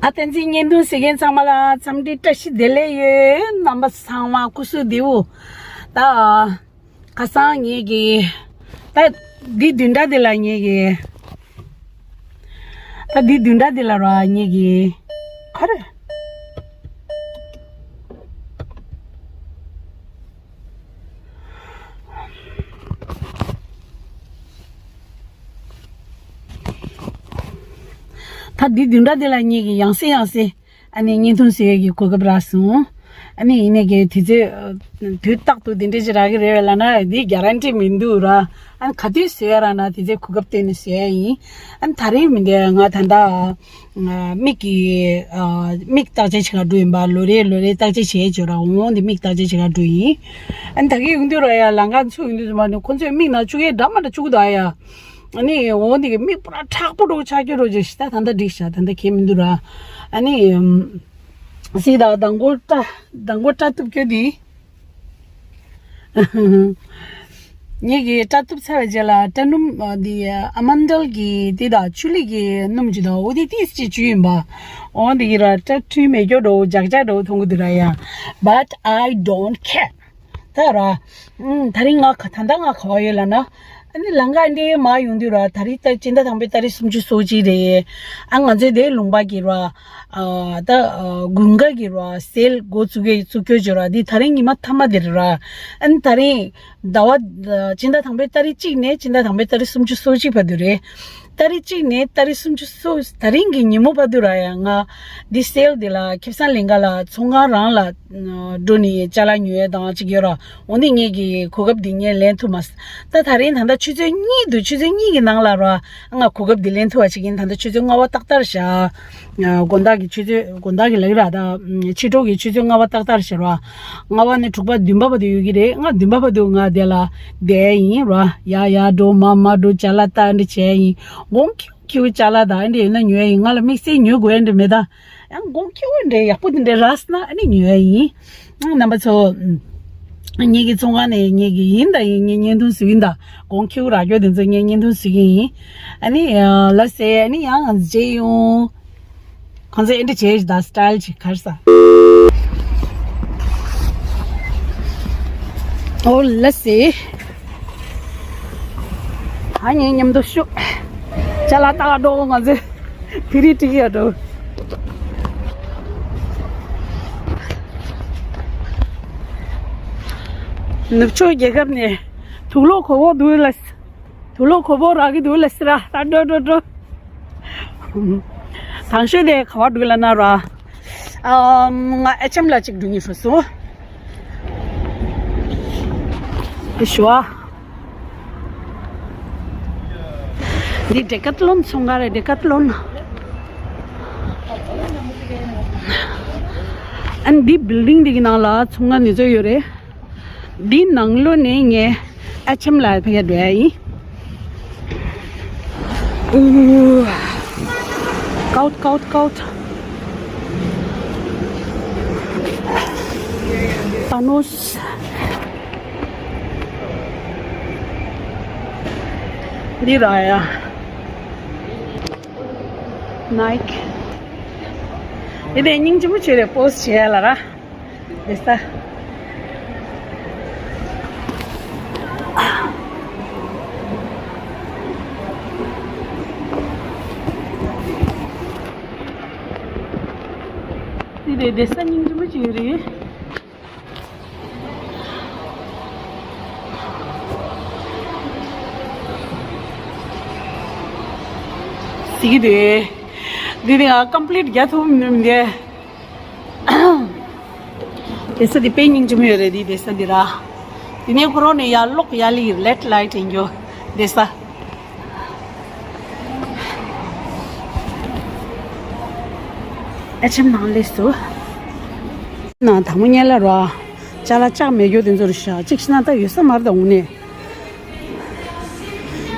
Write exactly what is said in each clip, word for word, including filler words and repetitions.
ཨ། བསྟན་འཛིན་བརྙན་ཐུང་གཟིགས་མཁན་ཚང་མ་ལ་འཚམས་འདྲི་བཀྲ་ཤིས་བདེ་ལེགས་ཡོད། རྣམ་པ་ཚང་མ་སྐུ་གཟུགས་བདེ་པོ། ད་ཁ་སང་ངེད་ཀྱི་ད་འདི་བདུན་ཕྲག་འདི་ལ་ངེད་ཀྱི་ད་འདི་བདུན་ཕྲག་འདི་ལ་ར་ངེད་ཀྱི་ག་རེ། ད་འདི་བདུན་ཕྲག་འདི་ལ་ངེད་ཀྱི་ཡང་སེ་ཡང་སེ་ཨ་ནི་བརྙན་ཐུང་བཟོ་ཡས་ཀྱི་གོ་སྐབས་རག་སོང་། ཨ་ནི་ཡིན་ནའི་གི་དུས་ཚོད་དུས་རྟག་ཏུ་འདི་འདྲ་ཞིག་རག་གི་རེད་ལབ་ན་འདི་གྷ་རན་ཊི་མི་འདུག་ར། ཨ་ནི་ག་དུས་བཟོ་ཡས་རག་ན་དུས་ཚོད་གོ་སྐབས་བཏོན་ནས་བཟོ་ཡས་ཡིན། ཨ་ནི་ད་རེས་མི་འདུག་ང་ད་ལྟ་མིག་གི་མིག་བརྟག་དཔྱད་བྱེད་ག་འགྲོ་ཡིན་པ། ལོ་རེ་ལོ་རེ་བརྟག་དཔྱད་བྱེད་ཡས་བྱོས་ར། འོང་འདི་མིག་བརྟག་དཔྱད་བྱེད་ག་འགྲོ་ཡིན། ཨ་ནི་ད་གི་ཡོང་དུས་ར་ཡ་ལམ་ཁ་ཚུར་ཡོང་དུས་ཙམ་པ་ནི་ཁོ་ཚོས་མིག་ནང་བཅུག་ཡས་འདྲ་མ་འདྲ་བཅུག་གི་འདུག་ཨ་ཡ། ཨ་ནི་འོ་འདི་གི་མིག་པུ་ར་མཁྲེགས་པོ་འདྲ་བོ་ཆགས་ཀྱི་འདྲ་བོ་ཅིག་ཤི། ད་ད་ལྟ་འགྲིག་ཤག་ད་ལྟ་གང་ཡང་མི་འདུག་ར། ཨ་ནི་སི་ད་མདང་དགོང་སྐྲ་མདང་དགོང་སྐྲ་གཏུབ་རྒྱུ་འདི། ངེད་ཀྱི་སྐྲ་གཏུབ་ཚར་བའི་རྗེས་ལ་སྐྲ་སྣུམ་འདི་ཨ་མན་ཌལ་གྱི་འདི་དང་ཆུ་ལི་གི་སྣུམ་ཅིག་དང་འོ་འདི་ཏིས་ཅིག་བྱུགས་ཡིན་པ། འོ་འདི་གི་ར་སྐྲ་འཁྲུད་མེད་རྒྱུ་འདྲ་བོ་འཇག་འཇག་འདྲ་བོ་མཐོང་གི་འདུག་ར་ཡ། But I don't care. ད་ར། ཨུམ། ད་རིང་ང་ག་ད་ལྟ་ང་ག་བ་ཡོད་ལབ་ན། ཨ་ནི་ལམ་ཁ་འདི་མར་ཡོང་དུས་ར་ད་རིང་ད་སྤྱི་ཟླ་དང་པོའི་ཏ་རིག་སུམ་ཅུ་སོ་གཅིག་རེད། ཨ་ང་ཚོའི་དེ་ལུང་པ་གི་ར། ཨ་ད་ཨ་དགུན་ཁ་གི་ར་སེལ་འགོ་བཙུགས་ཀྱི་བཙུགས་སྐྱོར་བྱོས་ར། འདི་ད་རིང་ཉི་མ་མཐའ་མ་དེ་རེད་ར། ཨ་ནི་ད་རིང་ཟླ་བ་ཨ་སྤྱི་ཟླ་དང་པོའི་ཏ་རིག་གཅིག་ནས་སྤྱི་ཟླ་དང་པོའི་ཏ་རིག་སུམ་ཅུ་སོ་གཅིག་བར་དུ་རེད། ཏ་རིག་གཅིག་ནས་ཏ་རིག་སུམ་ཅུ་སོ་ད་རིང་གི་ཉིན་མོ་བར་དུ་ར་ཡ། ང་འདི་སེལ་འདི་ལ་ཁེ་བཟང་ལེན་ག་ལ་ཚོང་ཁང་རང་ལ་འགྲོ་ནས་ཅ་ལག་ཉོ་ཡས་དང་ཅིག་ཡོད་ར། འོ་འདི་ངེད་ཀྱི་གོ་སྐབས་འདི་ངས་ལེན་ཐུབ་མ་སོང་། ད་ད་རིང་ད་ལྟ་ཆུ་ཚོད་གཉིས་འདུག་ཆུ་ཚོད་གཉིས་ཀྱི་ནང་ལ་ར་ང་གོ་སྐབས་འདི་ལེན་ཐུབ་པ་ཅིག་ཡིན། ད་ལྟ་ཆུ་ཚོད་ལྔ་པ་ཏག་ཏག་རེད་ཤག་དགོང་དག་གི་ཆུ་ཚོད་དགོང་དག་གི་ལབ་ཀྱི་ར། ད་ཕྱི་དྲོ་གི་ཆུ་ཚོད་ལྔ་པ་ཏག་ཏག་རེད་ཤག་ར། ལྔ་པ་ནས་དྲུག་པ་བདུན་པ་བར་དུ་ཡོད་ཀྱི་རེད། ང་བདུན་པ་བར་དུ་ང་དེ་ལ་བསྡད་ཡིན་ར། ཡ་ཡ་འགྲོ་མ་མ་འགྲོ་ཅ་ལག་ལྟ་འདི་བྱས་ཡིན། དགོང་ཁྱེའུ་ཁྱེའུ་ཅ་ལག་དང་འདི་ཡོད་ན་ཉོ་ཡ་ཡིན། ང་ལ་དམིགས་བསལ་ཉོ་དགོས་ཡ་འདི་མེད། ད་ཡང་དགོང་ཁྱེའུ་འདྲ་ཡག་པོ་འདི་འདྲ་རག་སོང་ན་ཨ་ནི་ཉོ་ཡ་ཡིན། རྣམ་པ་ཚོ། ངེད་ཀྱི་ཚོང་ཁང་ནས་ངེད་ཀྱི་ཡིན་ད་ཡིན། ངས་བརྙན་ཐུང་བཟོ་གི་ཡིན། ད་དགོང་ཁྱེའུ་རག་རྒྱུ་དེ་ཚོ་ངས་བརྙན་ཐུང་བཟོ་གི་ཡིན། ཨ་ནི་ལགས་སེ། ཨ་ནི་ཡང་ང་ཚོ་མཇལ་ཡོང་། ཁོང་ཚོས་ཨེ་འདྲ་བྱས་ཤིག་ད་སི་ཊལ་ཅིག་གར་ས། ཨོ་ལགས་སེ། ཨ་ངའི་མཉམ་དུ་ཤོག་ཅ་ལག་ལྟ་ག་འགྲོ། ང་ཚོས་ཕི་རི་ཊི་ཡ་འགྲོ། ནུབ་ཕྱོགས་རྒྱལ་ཁབ་ནས་དུག་ལོག་གོ་བོ་འདུག་ལ། དུག་ལོག་གོ་བོ་རག་གི་འདུག་ལ་སི་ར། ད་འགྲོ་འགྲོ་འགྲོ། དང་ཤོས་དེ་ག་བ་འགྲོ་ལབ་ན་ར། ཨམ། ང་ཨེཆ་ཨེམ་ལ་ཅིག་འགྲོ་ཉེ་ཧྲོ་སོང་། དེ་ཞུ་བ། འདི་ཌེ་ཀ་ཐི་ལོན་ཚོང་ཁང་རེད། ཌེ་ཀ་ཐི་ལོན། ཨན་འདི་བིལ་ཌིང་འདི་གི་ནང་ལ་ཚོང་ཁང་ནི་ཚོ་ཡོད་རེད། འདི་ནང་ལོགས་ནས་ངས་ཨེཆ་ཨེམ་ལ་ཕ་གི་འགྲོ་ཡ་ཡིན། ཨུ། ཀའུཊ་ཀའུཊ་ཀའུཊ། ཏ་ནོས། འདི་ར་ཡ། ནའིཀ། འདི་ནས་སྙིང་རྗེ་མོ་བྱས་རེད། པོ་སི་བྱས་ལ་ར། དེ་ས། འདི་ནས་དེ་ས་སྙིང་རྗེ་མོ་བྱས་རེད། གཟིགས་ཀྱི་འདུག་འདི་ནི་ང་ཀམ་པི་ལིཊ་རྒྱག་ཐུབ་མིན་འདི། དེ་ས་འདི་དཔེ་སྙིང་རྗེ་མོ་ཡོད་རེད། འདི་དེ་ས་འདི་ར། དེ་ནས་ཁོ་རང་ནས་ཡར་ལོག་ཡར་ལི་རེཌ་ལའིཊ་ཡིན་རྒྱུ་དེ་ས། ཨེཆ་ཨེམ་ནང་སླེབས་སོང་། ནང་དང་པོ་ཉལ་ལ་ར། ཅ་ལག་ལྕགས་མེད་རྒྱུ་དེ་ཚོ་རེད་ཤག་གཅིག་བྱས་ན་ད་ཡོད་ས་མ་རེད། ད་དངོས་གནས་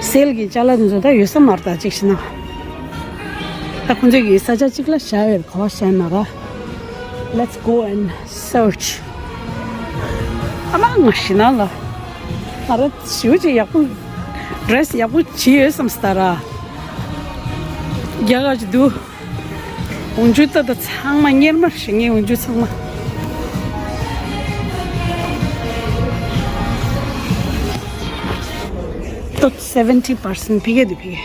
སེལ་གྱི་ཅ་ལག་དེ་ཚོ་ད་ཡོད་ས་མ་རེད། ད་གཅིག་བྱས་ན་ད་ཁོང་ཚོས་ཀྱི་ས་ཆ་གཅིག་ལ་བཞག་ཡོད་རེད། ག་བ་བཞག་ན་ར། Let's go and search. ཨ་མ་ང་ཤི་ན་ལ། ང་ར་ཞེ་པོ་ཅིག་ཡག་པོ། ཌི་རེ་སི་ཡག་པོ་བྱས་ཡོད་བསམ་སྟ་ར། རྒྱ་གར་གྱི་འདུག་འོང་རྒྱུ་ད་ད་ཚང་མ་གཉེར་མ་ཞིག་ངས་འོང་རྒྱུ་ཚང་མ། ཏོ་seventy percent ཕི་གེ་དུ་ཕི་གེ།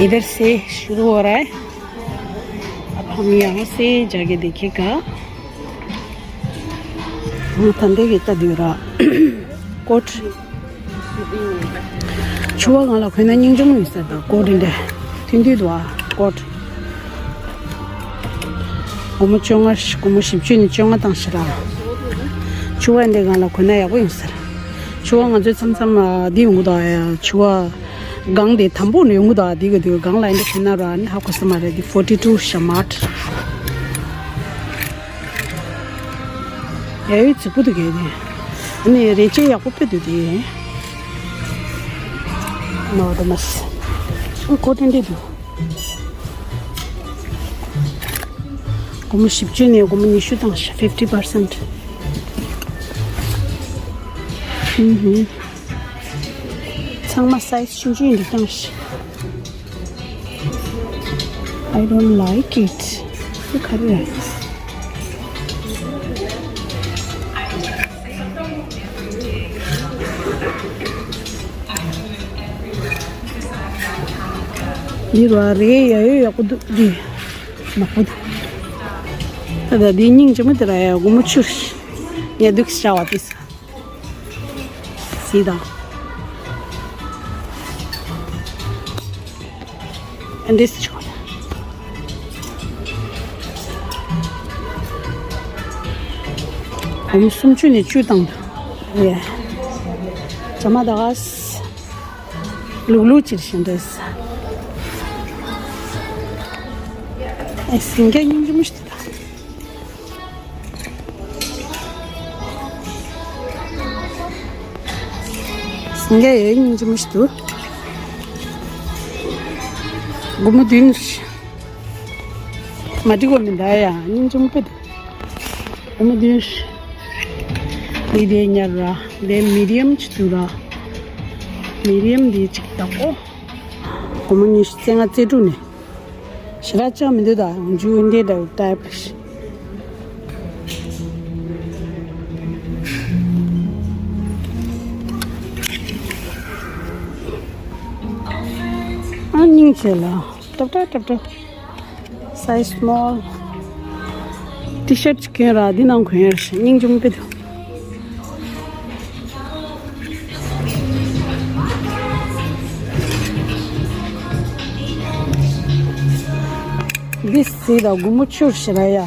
इधर से शुरू हो रहा है। अब हम यहाँ से जाके देखेगा। ད་འདི་གི་ལྟ་དུས་ར། ཀོཊ། ཕྱུ་པ་ང་ལ་གོན་ན་སྙིང་རྗེ་མོ་ཡོད་ས་ད་ཀོཊ་འདི་འདྲ། ཐུང་ཐུང་དུ་ཨ་ཀོཊ། སྒོར་མོ་བཅོ་ལྔ་སྒོར་མོ་བཞི་བཅུ་ནས་བཅོ་ལྔ་བཏང་ཤི་ར། ཕྱུ་པ་འདི་ང་ལ་གོན་ན་ཡག་པོ་ཡོད་ས་ར། ཕྱུ་པ་ང་ཚོའི་མཚམས་མཚམས་འདི་ཡོང་གི་འདུག་ཨ་ཡ་ཕྱུ་པ། སྒང་དེ་དམ་པོ་ནས་ཡོང་གི་འདུག་ཨ་འདི་གི་དུས་སྒང་ལ་འདི་གོན་ན་ར་ནི་ཧ་གོ་ས་མ་རེད་འདི་forty two Shamaat། ཡ་ཡོད་ཚིག་པོ་འདུག་གས་དེ། ཨ་ནི་རས་ཆས་ཡག་པོ་དཔེ་འདུག་དེ། ནོ་དོ་མ་སི། ཨ་ཀོ་ཊོན་འདི་འདུག་སྒོར་མོ་བཞི་བཅུ་ནས་སྒོར་མོ་ཉི་ཤུ་བཏང་ཤག fifty percent། ཨུ་ཧུ། ཚང་མ་སའི་ཛི་ཆུང་ཆུང་འདི་བཏང་ཤག I don't like it. འདི་ག་རེ་རེད། འདི་ར་རེད་ཡ་ཡོད་ཡག་པོ་འདུག་འདི་ནག་པོ་འདུག་ད་ད་འདི་སྙིང་རྗེ་མོ་དེ་ར་ཡ་སྒོར་མོ་བཅུ་ངས་འདུག་བྱ་བ་དེ། See that? And this one. ཨ་ནི་སུམ་ཅུ་ནས་བཅུ་བཏང་། ཡེ། ཇ་མ་ད་ག་ལུག་ལུག་ཅིག་བཞིན་རེད། ཨེ་སིང་ག་སྙིང་རྗེ་མོ་ཞིག་འདུག་ད། སེང་གེ་ཡོད་སྙིང་རྗེ་མོ་ཞིག་འདུག་སྒོར་མོ་བདུན། མ་འགྲིག་པ་མི་འདུག་ཡ། སྙིང་རྗེ་མོ་དཔེ་འདུག་སྒོར་མོ་བདུན། འདི་དེ་ཉར་ར། དེ་མི་ཌི་ཡམ་ཅིག་འདུག་ར། མི་ཌི་ཡམ་འདི་ཅིག་བཏང་ཨོ། སྒོར་མོ་ཉི་ཤུ་རྩ་ལྔ་རྩ་དྲུག་ནས། ཞེ་དྲག་ཆག་མི་འདུག་ད་འཇུ་འདི་འདྲ་ཏའིབ་ཞིག་ཨ་སྙིང་རྗེ་ལ་ཏབ་ཏབ་ཏབ་ཏབ། Size small. T-shirt གྱོན་ར་འདི་ནང་གོན་ཡར་ཞིག་སྙིང་རྗེ་མོ་དཔེ་འདུག་འདི་སི་ད་སྒོར་མོ་བཅུ་ཞེ་ལ་ཡ།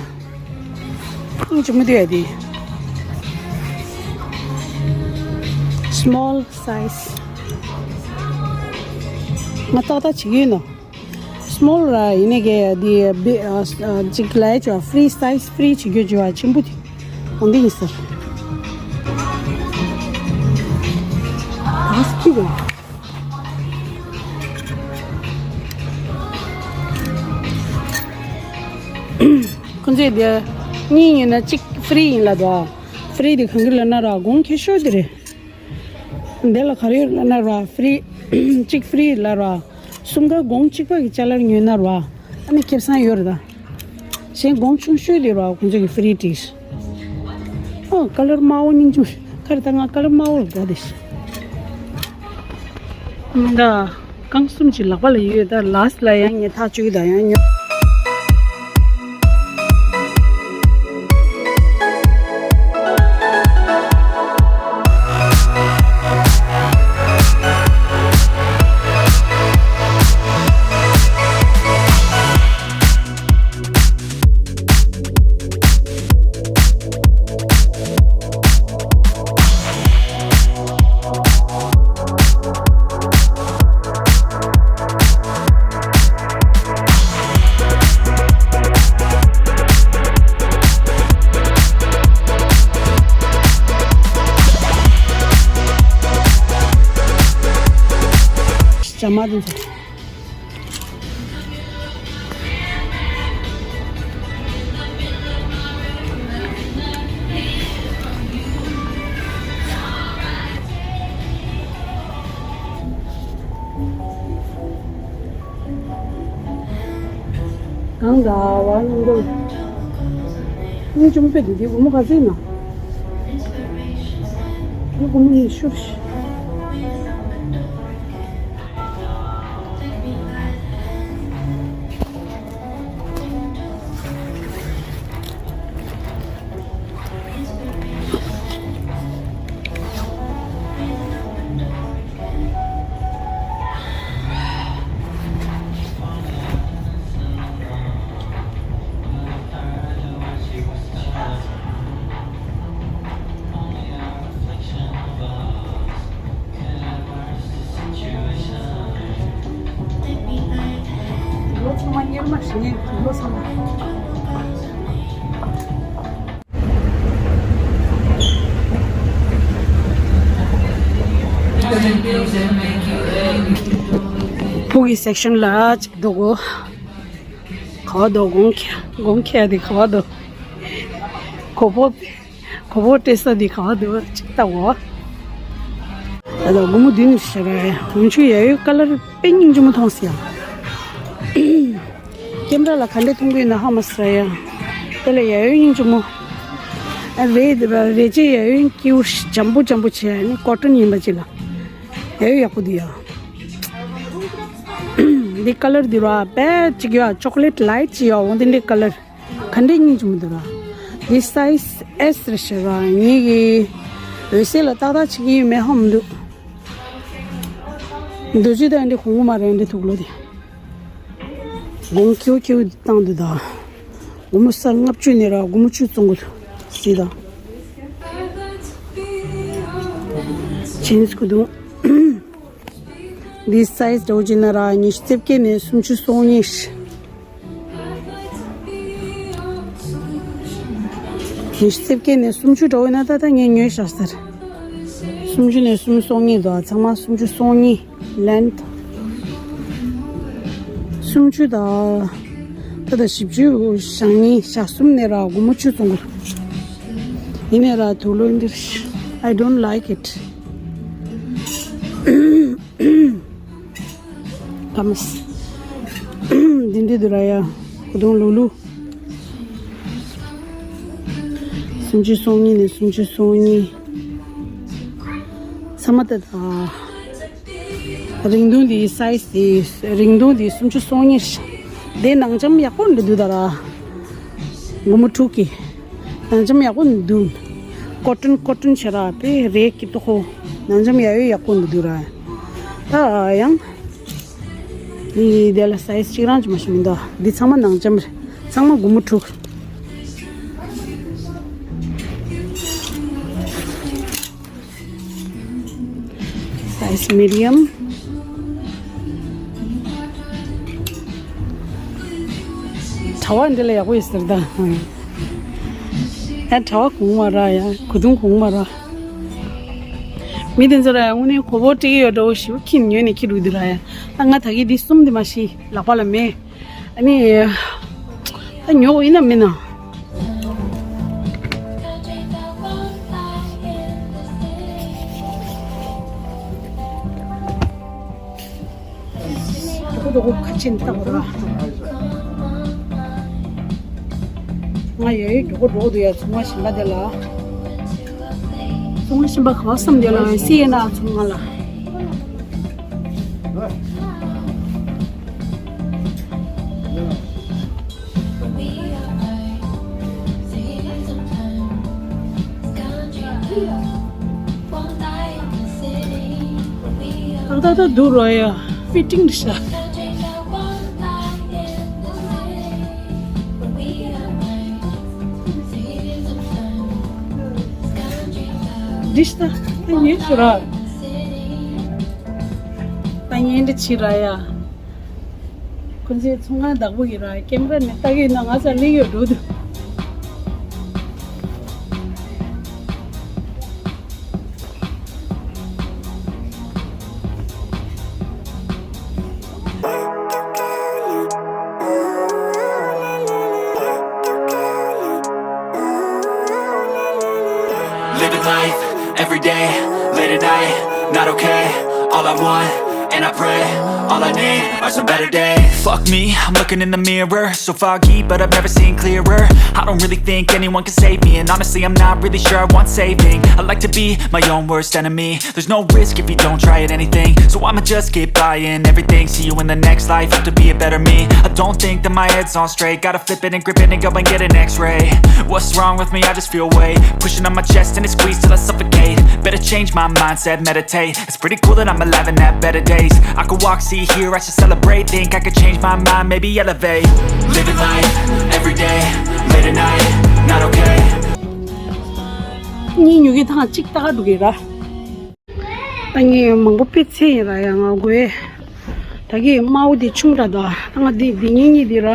ཨང་ཅི་མི་འདུག་ཡ་འདི། Small size. ང་ཏག་ཏག་བྱེད་ཀྱི་ཡིན་ནོ། Small ར་ཡིན་ནའི་གི་འདི་ཅིག་ལ་ཡ་ཅོ་free size free བྱེད་རྒྱུ་ཅོ་བ་ཆེན་པོ་དེ། འོ་འདི་ཡིན་ཟེར། ཨ་སྐྱིད་རེད། ཁོང་ཚོས་འདི་གཉིས་ཡིན་ན་གཅིག་free ཡིན་ལབ་འདུག free དེ་གང་གི་ལབ་ན་ར་གོང་ཁེ་ཤོར་དེ་རེད། འདི་ལ་ག་རེ་ཡོད་ལབ་ན་ར་free གཅིག་free ལབ་ར། གསུམ་ཀ་གོང་གཅིག་པ་གི་ཅ་ལར་ཉོས་ན་ར། ཨ་ནི་ཁེ་བཟང་ཡོད་རེད་ད། གཞན་གོང་ཆུང་ཤོས་དེ་ར་ཁོང་ཚོ་གི་free དེ། ཨོ་ཀ་ལར་དམར་པོ་སྙིང་རྗེ་མོ། ཁ་རེ་ད་ང་ཀ་ལར་དམར་པོ་ལ་དགའ་དེ་ཤི། མི་འདྲ། རྐང་གསུམ་གྱི་ལག་པ་ལ་ཡོད་ད། ལཱསི་ལ་ཡང་ངས་ཐག་གཅོད་ཀྱི་ད་ཡང་ཉོ། ཇ་མ་དེ་ཚོ། ནང་ཟླ་བ་མཉམ་དུ། ངས་ཅུང་པེ་འདི་འདི་སྒོར་མོ་ག་ཚད་ཡིན་ན། འདི་སྒོར་མོ་ཉི་ཤུ་རེད། ལོ་ཆུང་མ་གཉེར་མ་ཞིག་ནས་ལོ་སོང་བ། ཕུག་གི་སེག་ཤན་ལ་ཅིག་འགྲོ་དགོས། ག་བ་འདུག་སྒོང་ཁ་སྒོང་ཁ་དེ་ག་བ་འདུག་གོ་ཕོ་གོ་ཕོ་སྤྲད་ས་དེ་ག་བ་འདུག་ཅིག་ལྟ་དགོས། ཨ་ལ་སྒོར་མོ་བདུན་ནས་ཤར་ར་ཡ། འོན་ཆུ་ཡ་ཡོད་ཀ་ལར་དཔེ་སྙིང་རྗེ་མོ་མཐོང་སི་ཡ། ཀེམ་ར་ལ་ག་འདྲས་མཐོང་གི་ཡོད་ན་ཧ་མ་སི་ར་ཡ། དེ་ལ་ཡ་ཡོད་སྙིང་རྗེ་མོ། ཨ་རེད་དེ་བ་རེད་ཅེ་ཡ་ཡོད་ཀྱིའུ་ཇམ་པོ་ཇམ་པོ་བྱས་ནི་ཀོ་ཊོན་ཡིན་པ་ཅིག་ལ། ཡ་ཡོད་ཡག་པོ་འདུག་ཡ། འདི་ཀ་ལར་འདི་ར་དཔེ་ཅིག་ཡ་ཅོག་ལེཊ་ལའིཊ་ཅིག་ཡ་འོ་དེ་འདྲའི་ཀ་ལར། ག་འདྲའི་སྙིང་རྗེ་མོ་འདུག་ར། འདི་སའི་ཛི་ཨེས་རེད་ཤག་ར། ངེད་ཀྱི་འོད་ཟེར་ལ་ཏག་ཏག་བྱེད་ཀྱི་ཡོད་མེད་ཧ་མི་འདུག་རྡོ་རྗེ་དང་འདི་གོང་མ་རེད། འདི་དུག་ལོ་དེ་གོང་ཁེའུ་ཁེའུ་བཏང་འདུག་ད་སྒོར་མོ་ས་ལྔ་བཅུ་ནས་ར་སྒོར་མོ་བཅུ་བཙོང་གི་འདུག་ཟེར་ད། ཇིན་སི་གོས་ཐུང་། འདི་སའི་ཛི་འདྲ་བོ་ཅིག་ན་ར་ཉི་ཤུ་རྩ་བརྒྱད་ནས་སུམ་ཅུ་སོ་གཉིས། ཉི་ཤུ་རྩ་བརྒྱད་ནས་སུམ་ཅུ་འདྲ་བོ་ཡིན་ན་ད་ལྟ་ངས་ཉོས་བཞག་ཟེར། སུམ་ཅུ་ནས་སུམ་ཅུ་སོ་གཉིས་དོ། ཚང་མ་སུམ་ཅུ་སོ་གཉིས། ལེན་ཐི་སུམ་ཅུ་དང་། ད་ལྟ་བཞི་བཅུ་ཞག་གཉིས་ཞག་གསུམ་ནས་ར་སྒོར་མོ་བཅུ་བཙོང་གི་རེད། ཡིན་ནའི་ར་དུག་ལོག་འདིར། I don't like it. ཀ་མ་སི། འདི་འདྲ་འདུག་ར་ཡ། གོས་ཐུང་ལུག་ལུག་སུམ་ཅུ་སོ་གཉིས་ནས་སུམ་ཅུ་སོ་གཉིས། ཚང་མ་ད་ད། རིང་ཐུང་འདིའི་སའི་ཛི་དེ། རིང་ཐུང་འདི་སུམ་ཅུ་སོ་གཉིས། དེ་ནང་འཇམ་ཡག་པོ་འདྲ་འདུག་ད་ར། སྒོར་མོ་དྲུག་གི། ནང་འཇམ་ཡག་པོ་འདུག་ཀོ་ཊོན་ཀོ་ཊོན་བྱས་ར་དཔེ་རེད་སྐྱིད་པོ་ཁོ། ནང་འཇམ་ཡག་ཡོད་ཡག་པོ་འདུག་ད་ར། ད་ཡང་། འདི་དེ་ལ་སའི་ཛི་གཅིག་རང་ཅིག་མ་ཞིག་མི་འདུག་འདི་ཚང་མ་ནང་འཇམ་རེད། ཚང་མ་སྒོར་མོ་དྲུག་སའི་ཛི་མི་ཌི་ཡམ། གྲྭ་བ་འདི་ལ་ཡག་པོ་ཡོད་ཟེར་ད། ཨ་གྲྭ་བ་གོང་མ་ར་ཡ། གོས་ཐུང་གོང་མ་ར། མི་དེ་ཚོ་ར་ཡ་དངོས་གནས་གོ་བོ་སྤྲད་ཀྱི་ཡོད་འདྲ་བོ་ཞིག་ཁྱི་ཉོས་ནས་ཁྱི་རུ་འདི་ར་ཡ། ད་ང་ད་གི་འདི་གསུམ་འདི་མ་ཤི་ལག་པ་ལ་མེད། ཨ་ནི། ད་ཉོ་ཡིན་ན་མིན་ན། ཁོ་ད་ཁོ་ཁ་ཆེན་ལྟ་བུ་ར། ང་ཡོད་ཡོད་འགྲོ་གོ་འགྲོ་གོ་འདུག་ཡ། ཚོང་བ་གཞན་པ་དེ་ལ། ཚོང་བ་གཞན་པ་ག་བ་བསམ་དེ་ལ་སི་ཡེ་ན་ཚོང་བ་ལ། ཏག་ཏག་ཏག་འདུག་རོ་ཡ། ཕི་ཊིང་རེད་ཤག་འདི་ཤ་ད་ཉན་ཤོ་ར། ད་ཉན་འདི་ཕྱི་ར་ཡ། ཁོ་ཚོའི་ཚོང་ཁང་བདག་པོ་གི་ར་ཀེམ་ར་ནས་ལྟ་གི་ཡོད་ན་ང་ཚ་ལི་ཡོད་འགྲོ་འདུག Living life, every day, late at night, not okay. All I want, And I pray, all I need are some better days. Fuck me, I'm looking in the mirror. So foggy, but I've never seen clearer. I don't really think anyone can save me. And honestly, I'm not really sure I want saving. I like to be my own worst enemy. There's no risk if you don't try at anything. So I'ma just keep buying everything. See you in the next life, have to be a better me. I don't think that my head's on straight. Gotta flip it and grip it and go and get an x-ray. What's wrong with me? I just feel weight pushing on my chest and it squeezes till I suffocate. Better change my mindset, meditate. It's pretty cool that I'm alive and have better days. I could walk, see, hear, I should celebrate. Think I could change my mind, maybe elevate. Living life, every day, late at night, not okay. གཉིས་ཉོ་གི་ཐང་གཅིག་ལྟ་ག་འགྲོ་གི་ར། ད་ངས་མང་པོ་དཔེ་ཚད་ཡིན་ར་ཡ་ང་དགོས། ད་གི་དམར་པོ་དེ་ཆུང་དྲགས་འདུག་ད་ང་འདི་འདི་གཉིས་གཉིས་འདི་ར།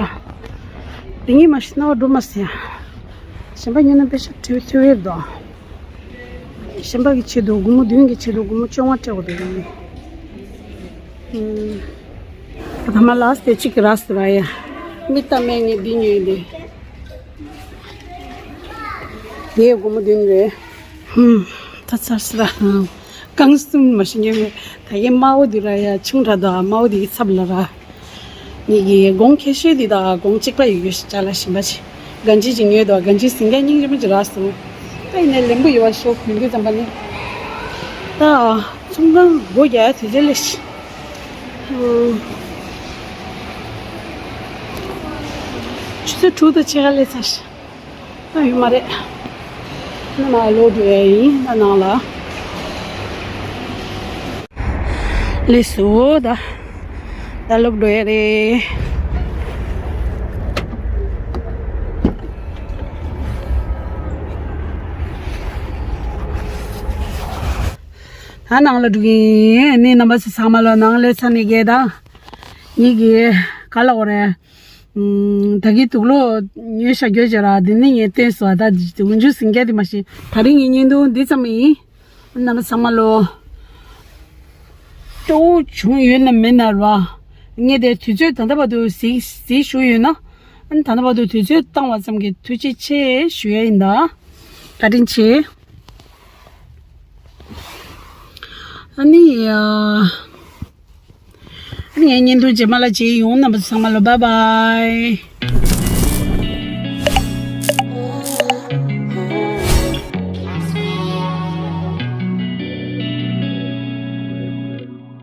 འདི་གཉིས་མ་ཤི་ན་བ་འགྲོ་མ་སྲིད་ཡ། གཞན་པ་ཉོས་ན་པེ་ཤ་འཐུ་འཐུ་ཡོད་འདུག་གཞན་པ་གི་ཆེད་དུ་སྒོར་མོ་བདུན་གི་ཆེད་དུ་སྒོར་མོ་བཅོ་ལྔ་སྤྲད་དགོས་འདུག་ད་མ་ལ་སྟེ་གཅིག་གི་ར་སི་ར་ཡ། མི་ལྟ་མེད་ངས་འདི་ཉོས་འདི། དེའི་སྒོར་མོ་བདུན་རེད། ཧུམ། ད་ཚར་སི་ར། རྐང་གསུམ་མ་ཤི་ཉོས་མེད། ད་གི་དམར་པོ་འདི་ར་ཡ་ཆུང་དྲགས་འདུག་དམར་པོ་འདི་གི་ཚབ་ལ་ར། ངེད་ཀྱི་གོང་ཁེ་ཤོས་འདི་དང་གོང་གཅིག་པ་ཡོད་ཡོད་ཞིག་ཅག་ལ་ཞིམ་པ་ཞིག་གན་ཇི་ཅིག་ཉོས་འདུག་གན་ཇི་སིང་ག་སྙིང་རྗེ་མོ་ཅིག་རག་སོང་། ད་ཡིན་ནའི་ལེན་པོ་ཡོད་པ་ཤོག་གུས་འདུད་ཙམ་པ་ནི། ད་ཚོང་ཁང་སྒོ་རྒྱག་ཡ་དུས་ཚོད་ལས་ཤིག་ཆུ་ཚོད་དྲུག་དང་ཕྱེད་ཀ་སླེབས་ཚར་ཤག་ད་ཡོད་མ་རེད། ནང་ལ་ལོག་འགྲོ་ཡ་ཡིན། ད་ནང་ལ་སླེབས་སོང་། ད་ད་ལོག་འགྲོ་ཡ་རེད། ད་ནང་ལ་འགྲོ་གི་ཡིན། ནི་རྣམ་པ་ཚོ་ཚང་མ་ལོ་ནང་ལ་ཚ་ནི་གེ་ད། ངེད་ཀྱི་ག་ལ་འོ་རེད། ད་གི་དུག་ལོག་ཉོས་ཤག་གྱོད་ཅེ་ར་འདི་ནི་ངས་བསྟན་སོང་། ད་འདི་འུ་ཆུ་སིང་ག་དེ་མ་ཤེས། ད་རིང་ངའི་བརྙན་ཐུང་འདི་ཙམ་ཡིན། རྣམ་པ་ཚང་མ་ལོ། སྤྲོ་བོ་བྱུང་ཡོད་ན་མེད་ན་ར། ངས་དེ་དུས་ཚོད་ད་ལྟ་བར་དུ་གཟིགས་གཟིགས་བཞུགས་ཡོད་ན། ཨ་ནི་ད་ལྟ་བར་དུ་དུས་ཚོད་བཏང་བ་ཙམ་གྱིས་ཐུགས་རྗེ་ཆེ་ཞུ་ཡ་ཡིན་ད། བཀའ་དྲིན་ཆེ། ཨ་ནི་ཡ། ཨ་ནི་ངའི་བརྙན་ཐུང་རྗེས་མ་ལ་མཇལ་ཡོང་། རྣམ་པ་ཚང་མ་ལོ་བཱའི་བཱའི།